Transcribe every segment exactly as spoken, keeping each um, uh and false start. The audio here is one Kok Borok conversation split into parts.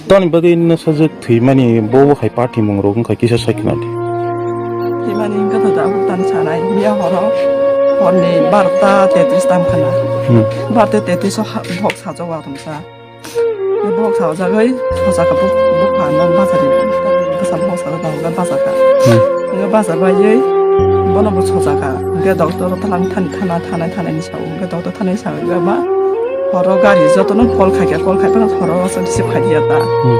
Toni bagwi nw sajwk thwimani bo bo hai party mung rok wngkha kisa sai khna di. Thwimani wngkha tho da, abuk tani sanai. Miya horo, horni barota tetris tam khana. Hmm. Barota tetris o ha-, bok sajak wa tongsa. Bok sajagwi, sajak ka buk, buk phan no bachari. Bwsa bok sajak tong, bachaka. Hmm. Wngkha bachar bagwi, bono bo sajaka. Wngkha doctor o thanang thani thana, thanai thanai ni Hwnkhe doctor thani sagwi ba, horo gari jotono call khaikha, call khaiphano horo aswk receive khaiya ta. Hmm.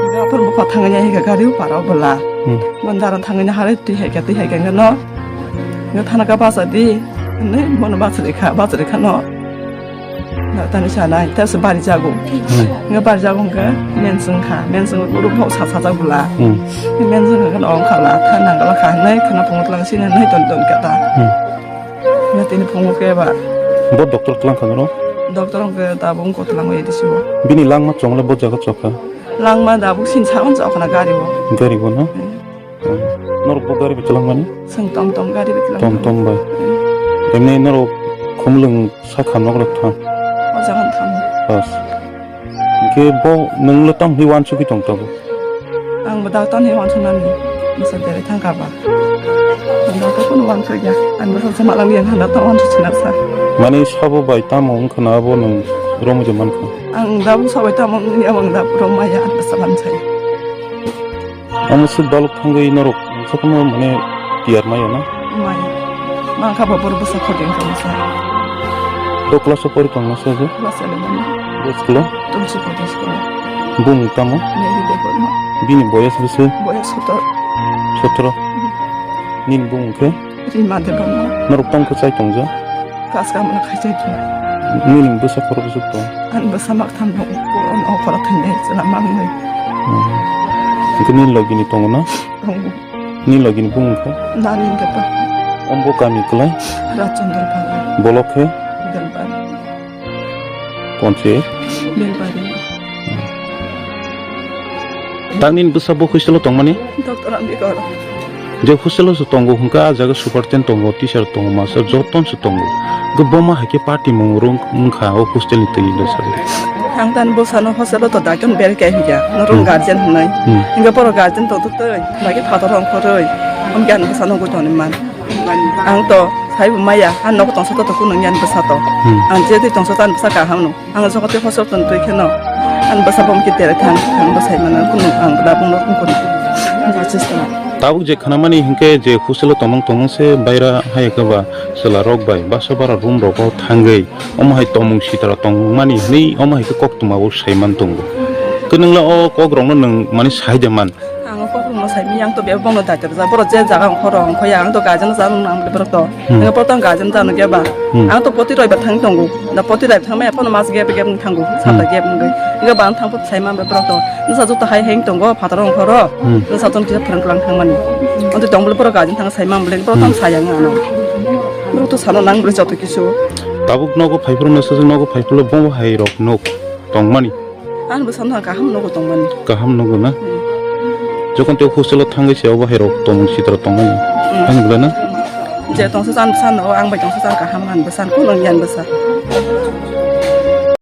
Hwnkhe aphuru bupha thangwi ya hika gari o para o bwla. Hmm. Bon dara thangwi na hare twi haikha, twi haikha hwnkhe no. Hwnkhe thana ka bachadi, hinwi bono bachadi kha, bachadi kha no. Doctor ni sanai, tei se bari jago. Hmm. Hwnkhe bari jago hwnkhe menswng kha, menswng oro bok sa sajak bwla. Hmm. Menswng kha no ongkha la, thana nangala kha, hinwi khana phungo tlang sini hinwi ton ton kha ta. Hmm. Nga tini phungo khe ba. Bo doctor tlang kha noro? Doctor hwnkhe tabuk wngkha tlang bai disi bo. Bini langma chwng le bo jaga chokha? Langma tabuk sin sa on chokha na gari o. Gari o no? Hmm. Hmm. Norok bo gari bai tlang mani? Chwng tom tom gari bai tlang. Tom tom bai. Hmm. Emni norok khumlwng sakha nok rok thang? O jaga thang. Bas. Hwnkhe bo nwng le tamo hinwi uansugwi tong tabuk? Ang bo dak tamo hinwi uansuknani, bwsa derek thang kha ba. Ang dak kunu uansuk ya, ang bwsa se malang yang handa tamo uansuk sinasa. Mani sabo bai tamo wngkha na abo nwng romwi de mankha? Ang dak bwsa bai tamo wngya, ang dak romaya, ang bwsa mansai. Omo swk baluk thangwi norok mungsa phano mane tiyar maya na? Maya. Ma kha ba borok bwsa khoti wngkha masa. Bo class o pori tong masa je? Class eleven. Bo school o? Tulsi Pradhan school o. Bumung tamo? Mary Debbarma. Bini boyas bwswk? Boyas sotor. Sotro. Hmm. Nini bumung khe? Rima Debbarma. Norok tamo khe chai tong je? Kas kahamno khaisai tong. Nini bwsa khorok bwswk tong? Ani bwsa mak tham tong. Koron o khorok thwinai chwla mangnai. Hmm. Hwnkhe nini logini tongo na? Tongo. Nini logini bumung khe? Nalin Debbarma. Ombo kami kwlai? Rajchandra Phala. Bolok khe? Belbari. Ponche? Belbari. Tang nini bwsa bo hostel o tongmani? Doctor Ambedkar. Je hostel o se tongo, hwnkhe ah jaga superintendent tongo, teacher tongo, master joto se tongo. Hwnkhe bo ma hai khe party mung rwng wngkha o hostel ni twi le sari. Ang tani bwsano hostel o to daitun belkai hiya, norok Hmm. guardian hwnwi. Hmm. Hwnkhe borok guardian tongtwtwi, bai khe phatar rok ongkhorwi, hwnkhe ang bwsano gwi tongni man. Ang to saibo maya, ang nogo tongsa to, to kunu yang bwsa to. Hmm. Ang je twi tongsa to, ang bwsa kaham no. Ang jogo twi hostel tong twi kheno, ang bwsa bom khe tere thang, ang bwsai mano, kunu ang bwla bung no kunu. Ang bwsa chesta. Tabuk je khnamani hinkhe je hostel o tongmung tongmung se baira hai khe ba chwla rok bai basa bara room rogo thangwi omo hai tongmung sitra tongmani hwnwi omo hai khe koktwma o saiman tongo. Kwnwngla o kok rokno nwng mani sai de man. Ang o kokrokno sai mi, ang to bebak bono daitya rwjak. Borok je jaga ongkhoro ongkhoya, ang to guardian jano nang borok to. Hmm. Ang borok to ang guardian jano khe ba. Hmm. Ang to poti roibar thang tongo. Da poti roibar thang maya phano mas gap gap wng thango. Sata Hmm. gap wngwi. Hwnkhe ba ang thang phut sai man borok to. Nwsa joto hai hai wng tongo, phataro ongkhoro. Hmm. Nwsa joto kisa phwrwng kwlang thang mani. Ang to tong bole borok guardian thang sai man bole borok to Hmm. ang sai ang ano. Borok to sano nang bole joto kisu. Tabuk nogo phaiphuru nwsa nogo phaiphuru bo hai rok nok tong mani. Ang bwsano kaham nogo tongmani. Kaham nogo na? Hmm. Jokon tei hostel o thangwi se obo hai rok tongmung sitra tongmani. Hmm. Ani bwlai na? Je tongsa chan bwsano, ang bai tongsa chan kaham ang bwsan, kunu yang bwsa.